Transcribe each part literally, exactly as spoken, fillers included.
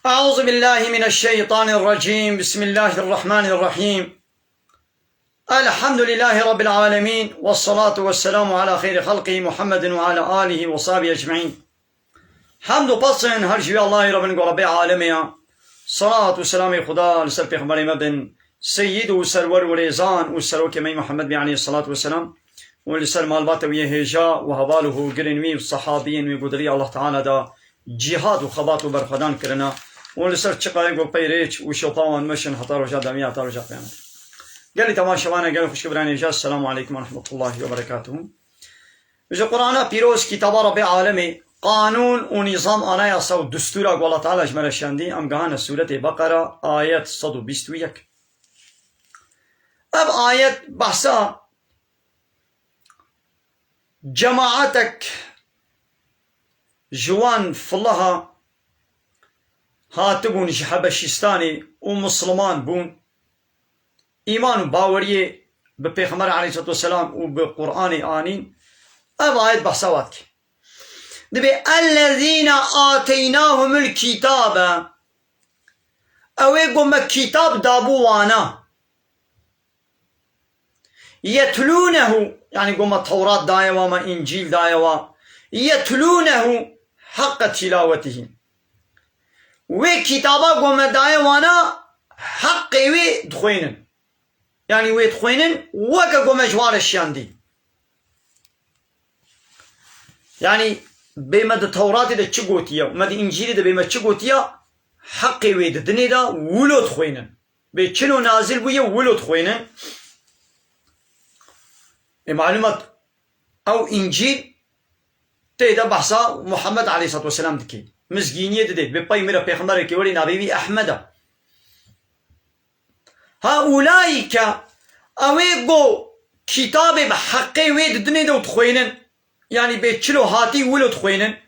أعوذ بالله من الشيطان الرجيم. بسم الله الرحمن الرحيم. الحمد لله رب العالمين. والصلاة والسلام على خير خلقه محمد وعلى آله وصحبه أجمعين. Hemd û pes ên her ji wî Allahê re bin ku Rebbê alemê ya. Salat û selamê Xuda li ser pêxemberê me bin, seyyid û serwer û rêzan û serokê me Muhammed bî aleyhissalatu vesselam û li ser malbata wî yê hêja û heval û hogirên wî û sehabiyên wî ku di rî Allah Teala de cîhad û xebat û berxwedan kirine û li ser çiqayê ku pey rêç û şopa wan meşin heta roja demî, heta roja qiyametê. Gelî temaşevanê, gelî xwişk û birayên hêja, Esselamu aleykum ve rahmetullahi ve berekatuhu. Ji Qur'ana pîroz, kitaba Rebbê alemê, qanûn û nîzam, anayasa û destûra ku Allah Teala ji me re şandî, em gihane sûretê Beqera, ayet sed û bîst û yek. Ev ayet behsa cemaatek ji wan filaha hatibûn ji Hebeşîstanê û misliman bûn, îman û baweriyê bi Pêxember aleyhissalatu vesselam û bi Qur'anê anîn, ev ayet behsa wa dike. Dibê, "Ellezîne âteynâhumul kitâbe." Ew ê ku me kitap dabû wana. "Yetlûnehu", yanî ku me Tewrat daye wa, me Încîl daye wa. "Yetlûnehu heqqa tilawetihî." Wê kitaba ku me daye wana, heqê wê dixwênin. Yanî wê dixwênin weke ku me ji wan re şiyandî. Yanî bê me di Tewratê de çi gotiye, me di Încîlê de bê me çi gotiye, heqê wê di dinê de wilo dixwênin. Bê çilo nazil bûye wilo dixwênin. Ê malûm e, ew Încîl tê de behsa Muhammed aleyhissalatu vesselam dike. Mizgîniyê dide, bi pey min re pêxemberekê werê navê wî Ehmed e. Haulaîke, ew ê ku kitabê bi heqê wê di dinê de û dixwênin, yanî bê çilo hatî wilo dixwênin.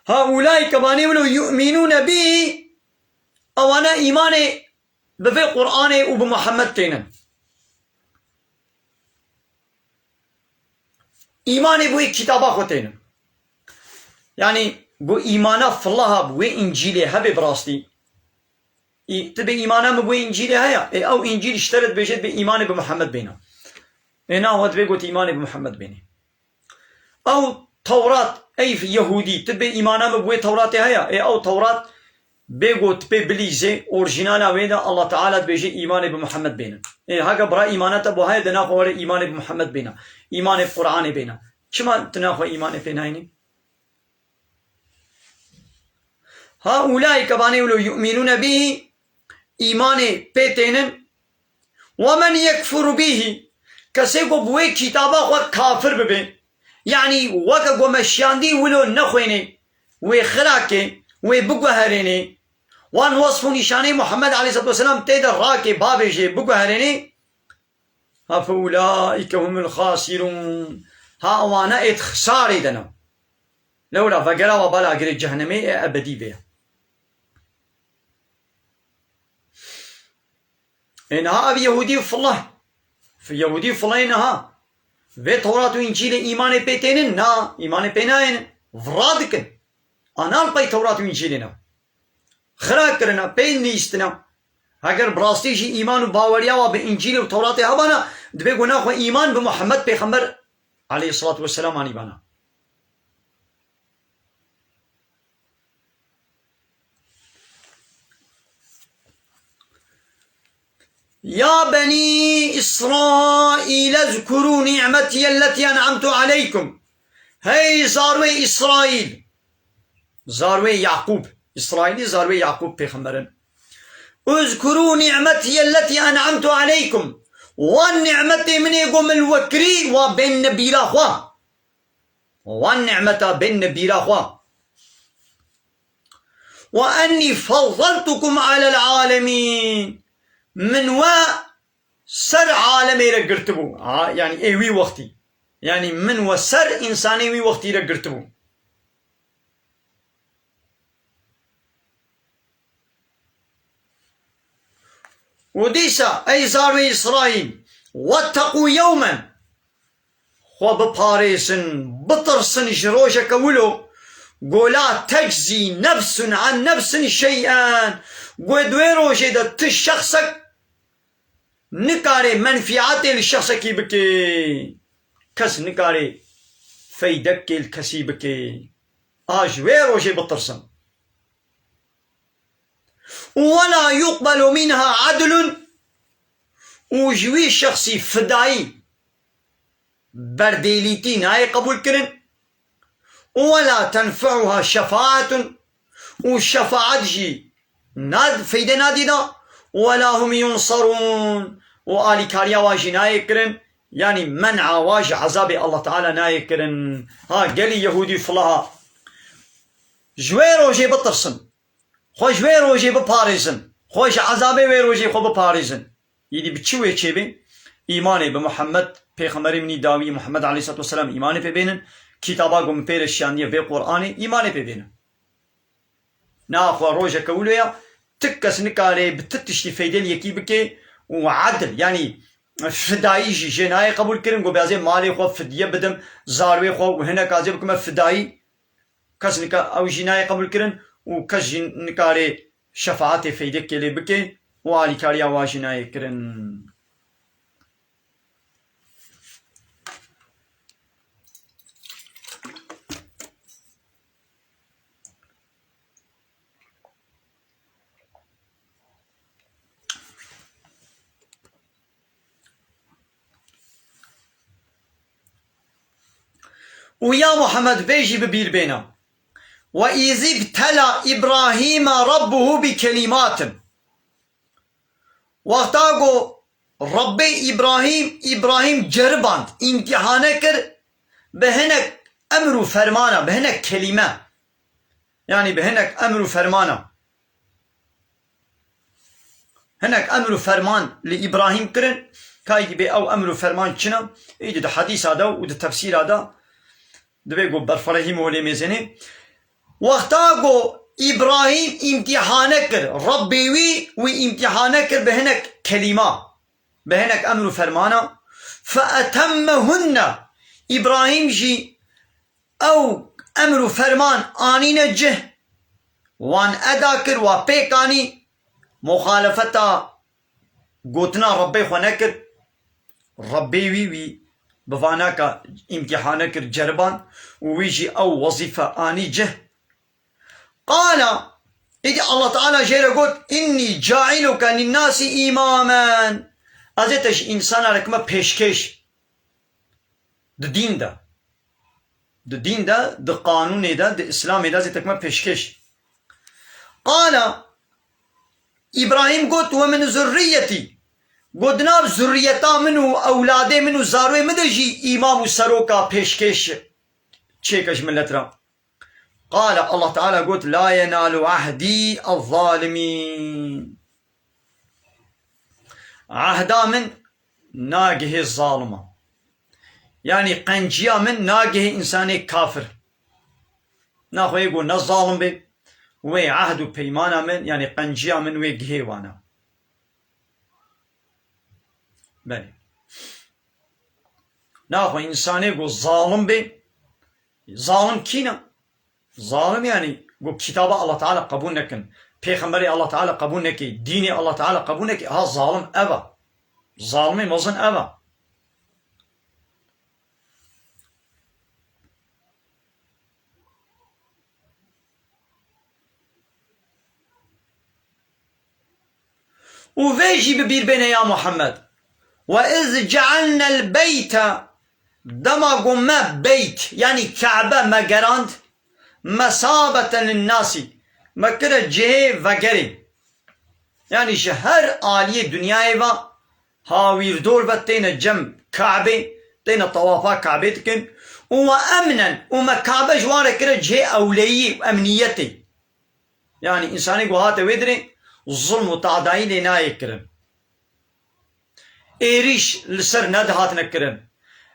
Haulaîke, banê wilo, yu'minûne bî, ewana îmanê bi vê Qur'anê û bi Muhammed tênin. Îmanê bi wê kitaba xwe tênin. Yanî bi îmana filaha bi wê Încîlê hebe bi rastî. Î, tu bê îmana min bi wê Încîlê heye? Ê ew Încîl ji te re dibêje dibê îmanê bi Muhammed bêne. Ê na, we dibê got îmanê bi Muhammed bêne. Ew Tewrat, ey Yehûdî, tu bê îmana min bi wê Tewratê heye? Ê ew Tewrat bê ku tu pê bilîzê, orjînala wê de Allah Teala dibêje îmanê bi Muhammed bênin. Ê heke bira îmana te bo heye, de naxwe were îmanê bi Muhammed bêne. Îmanê bi Qur'anê bêne. Çima tu naxwe îmanê pê nayînî? Haulaîke, banê wilo, yu'minûne bî, îmanê pê tênin. Ve men yekfur bîhî, kesê ku bi wê kitaba xwe kafir bibe, yanî weke ku me şiyandî wilo nexwêne, wê xirake, wê biguherêne, wan wesf û nîşanê Muhammed aleyhissalatu vesselam tê de rake, bavêje, biguherêne, ha fe ulaîke humul xasirûn, ha ewana ê di xisarê de ne. Lewra vegera wa bala girê cehennemê ê ebedî bê. Ê niha ev Yehûdî û filah. Yehûdî û filahê niha vê Tewrat û Încîlê îmanê pê tênin? Na, îmanê pê nayênin. Vira dikin. Ana li pey Tewrat û Încîlê ne. Xira kirine, pê nihîstine. Heger bi rastî jî îman û baweriya wa bi Încîlê û Tewratê hebana, dibê ku naxwe îman bi Muhammed pêxember aleyhissalatu vesselam anîbana. Ya benî Îsraîl, ezkurû nîmetiyelleti en'amtu aleykum. Hey zarwê Îsraîl, zarwê Yaqûb, Îsraîlî zarwê Yaqûb pêxember in. Uzkurû nîmetiyelleti en'amtu aleykum. Wan nîmetê min ê ku min li we kirî, wa bên nebîra xwe. Wan nîmeta bên nebîra xwe. Ve ennî fezzaltukum alel alemîn. Min we ser alemê re girtibû. Ha, yanî ê wî wextî. Yanî min we ser însanê wî wextî re girtibû. Û dîsa, ey zarwê Îsraîl, wetteqû yewmen, xwe biparêzin, bitirsin ji rojeke wilo, Go la teczî nefsun an nefsin şey'en. Go di wê rojê de tu şexsek nikarê menfîatê li şexsekî bike. Kes nikarê feydekê li kesî bike. A ji wê rojê bitirsin. Û wela yuqbelu minha adlun, û ji wî şexsî fidayî, berdêlîtî nayê qebûlkirin. Û wela tenfe'uha şefaatun, û şefaat jî nad-, feyde nadî da. Wela hum yunsarûn, û alîkariya wan jî nayê kirin, yanî men'a wan ji ezabê Allah Teala nayê kirin. Ha, gelî Yehûdî filaha, ji wê rojê bitirsin. Xwe ji wê rojê biparêzin. Xwe ji ezabê wê rojê xwe biparêzin. Îdî bi çi wê çêbê? Îmanê bi Muhammed, pêxemberê min î dawî, Muhammed aleyhisselatu vesselam, îmanê pê bênin. Kitaba ku min pê re şiyandiye, vê Qur'anê, îmanê pê bênin. Naxwe rojeke wilo ya, ti kes nikare bi ti tiştî feyde li yekî bike û edil, yanî fidayî jî jê nayê qebûl kirin, ku bê ez ê malê xwe fidye bidim, zarwê xwe û hinek ez ê bikime fidayî. Kes nika-, ew jî nayê qebûl kirin û kes jî nikare şefaetê feydekê lê bike û alîkariya wan jî nayê kirin. Û ya Muhammed, vê jî bi bîr bêne. Ve izîbtela Îbrahîme Rabbuhu bi kelîmatin. Wexta ku Rebbê Îbrahîm, Îbrahîm ceriband, îmtîhane kir bi hinek emr û fermana, bi hinek kelîme. Yanî bi hinek emr û fermana. Hinek emr û ferman li Îbrahîm kirin. Kaydî bê ew emr û ferman çi ne? Îdî di hedîsa de û di tefsîra de divê ku berfirehîm û lê mêzênê. Wexta ku Îbrahîm îmtîhane kir, Rebbê wî wî îmtîhane kir bi hinek kelîma, bi hinek emr û fermana. Fe etemmehunne. Îbrahîm jî ew emr û ferman anîne cih, wan eda kir, wa pêk anî, muxalefeta gotina Rebbê xwe nekir, Rebbê wî wî bi vanaka îmtîhane kir, ceriban û wî jî ew wezîfe anî cih. Qala, îdî Allah Teala jê re got, "Înnî cailuke linnasî îmamen." Ez ê te ji însana re kime pêşkêş. Di dîn de. Di dîn de, di qanûnê de, di Îslamê de ez ê te kime pêşkêş. Qala, Îbrahîm got, "Ve min zurriyetî." Got, "Di nav zurriyeta min û ewladê min û zarwê min de jî îmam û seroka pêşkêş çêke ji milet re." Qala, Allah Teala got, "La yenalu ahdî ez-zalimîn." Ehda min nagihê zalima. Yanî qenciya min nagihê însanê kafir. Naxwe yê ku ne zalim bê, wê ehd û peymana min, yanî qenciya min wê gihê wana. Belê. Naxwe însanê ku zalim bê, zalim kî ne? Zalim yanî ku kitaba Allah Teala qebûl nekin, pêxemberê Allah Teala qebûl nekê, dînê Allah Teala qebûl nekê, ha zalim ev e. Zalimê mezin ev e. Û vê jî bi bîr bêne ya Muhammed. Ve iz cealnel beyte, dema ku me beyt, yanî Kabe me gerand, mesabeten linnasî, me kire cihê vegerê. Yanî ji her aliyê dinyayê ve hawîrdor ve têne cem Kabê, têne tewafa Kabê dikin. Û ve emnen, û me Kabe ji wan re kire cihê ewleyî û emniyetê. Yanî însanê ku hate wê dirê, zulm û tadayî lê nayê kirin. Êrîş li ser nedihatine kirin.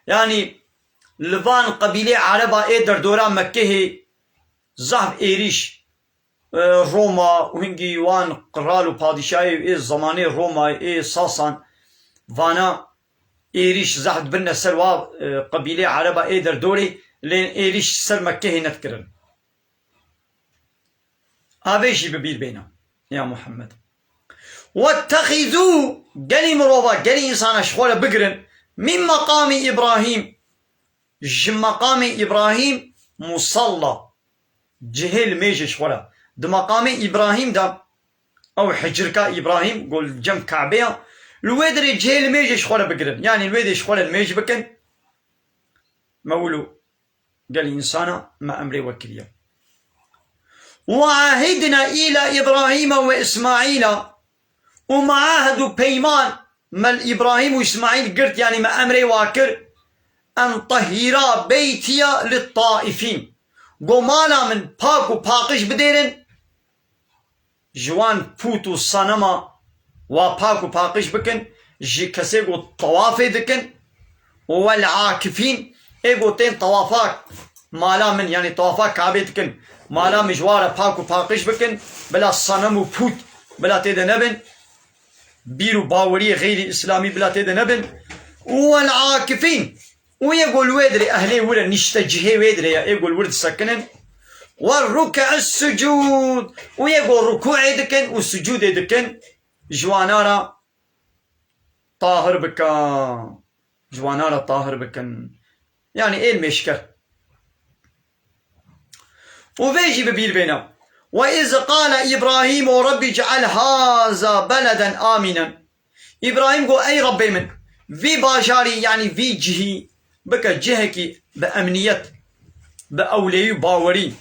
Yanî li van qebîlê Ereba ê derdora Mekkehê zehf êrîş, e, Roma û hingî wan qral û padîşahê ê zemanê Roma ê Sasan vana êrîş zehf dibirine ser wa, e, qebîlê Ereba ê derdorê, lê êrîş ser Mekkehê nedikirin. Avê jî bi bîr bêne, ya Muhammed. Wettexîzû, gelî mirova, gelî însana ji xwe re bigirin, min meqamî Îbrahîm, ji meqamê Îbrahîm musalla, cihê limêjê ji xwe re. Di meqamê Îbrahîm de, ew hicirka Îbrahîm, ku li cem Kabe ya, li wê derê cihê limêjê ji xwe re bigirin. Yanî li wê derê ji xwe re limêj bikin. Me wilo gel însana me emrê we kiriye. Ve ahidna îla Îbrahîme ve Îsmaîla, û me ahd û peyman me li Îbrahîm û Îsmaîl girt, yanî me emrê wa kir, en tehîra beytiya lit taifîn, go mala min pak û paqij bidêrin, ji wan pût û sanema wa pak û paqij bikin, ji kesê ku tewafê dikin, û wel akifîn, ê ku tên tewafa mala min, yanî tewafa Kabê dikin, mala min ji wan re pak û paqij bikin, bila senem û pût bila tê de nebin, bîr û baweriyê xeyrî îslamî bila tê de nebin. Û wel akifîn, û yê ku li wê dirê ehlê wir e, niştecihê wê dirê ye, ê ku li wir disekinin. Werruk'is sucûd, û yê ku rukûê dikin û sucûdê dikin, ji wana re tahir bikin. Ji wana re tahir bikin. Yanî ê limêjker. Û vê jî bi bîr bêne. Ve iz qale Îbrahîmu Rebbî ce'el haza beleden amînen. Îbrahîm got, ey Rebbê min, vî bajarî, yanî vî cihî bike cihekî bi emniyet, bi ewleyî û bawerî.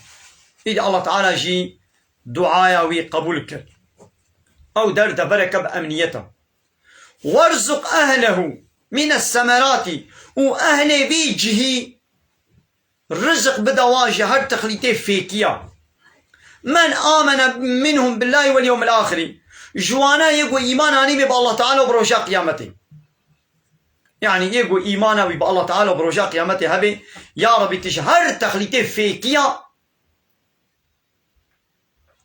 Îdî Allah Teala jî duaya wî qebûl kir. Ew der devereke bi emniyet e. Werzuq ehlehu mines semerati, û ehlê vî cihî rizik bide wan ji her texlîtê fêkiya. Men amene minhum billahi vel yewmil axiri. Ji wana yê ku îman anîbê bi Allah Teala û bi roja qiyametê. Yanî yê ku îmana wî bi Allah Teala û bi roja qiyametê hebe, ya Rebî tu ji her texlîtê fêkiya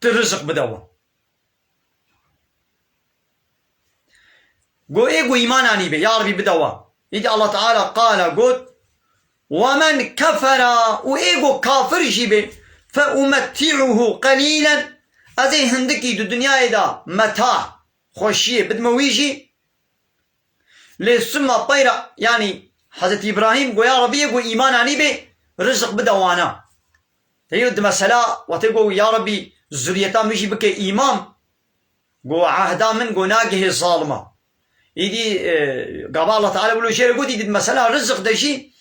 tu rizik bide wan. Go ê go îman anî be, ya Rebî bide wa. Îdî Allah Teala qala got, "Ve men kefera", û ê go kafir jî be, "fe umetti'uhu qelîlen", ez ê hindikî di dinyayê de meta, xweşiyê bidime wî jî. Lê summa peyra, yanî Hezretî Îbrahîm go, "Ya Rebî, ê go îman anî be, rizik bide wana." Teyî di mesela, wextê go, "Ya Rebî, zuriyeta min jî bike îmam." Go, "Ehda min go nagihê zalima." Îdî, e, gava Allah Teala wilo jê re got, îdî di mesela rizik de jî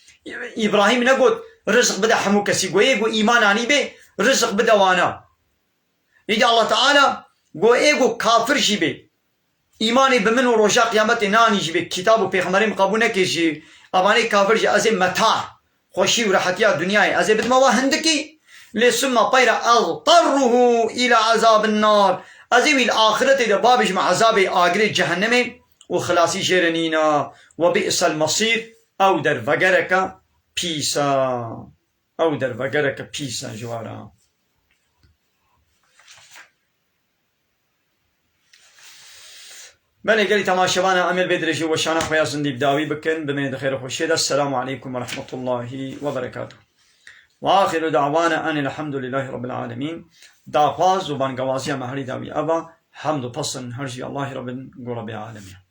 Îbrahîm negot, "Rizik bide hemû kesî." Go, "Ê go îman anî be, rizik bide wana." Îdî Allah Teala go, "Ê go kafir jî be, îmanê bi min û roja qiyametê nanî jî be, kitab û pêxemberê min qebûl neke jî, evanê kafir jî ez ê meta, xweşî û rehetiya dinyayê ez ê bidime wa hindikî. Lê summa peyra eztarruhu îla ezabin nar." Ez ê wî li axiretê de babijime ezabê agirê cehennemê û xilasî jê re nîna. Ve bi'sel mesîr, ew der vegereke pîs e. Ew der vegereke pîs e ji wa re. Belê gelî temaşevana, em ê li vê dirêjî weşana xwe ya zindî bi dawî bikin. Bimînin di xêr û xweşiyê de. Selamu aleykum ve rahmetullahi ve berekatuh. Ve axiru da'wana enil hamdülillahi rabbil alemin. Daxwaz û bangewaziya me herî dawî ev e. Hemd û pesn her jî Allahî re bin, go Rebbê alemî.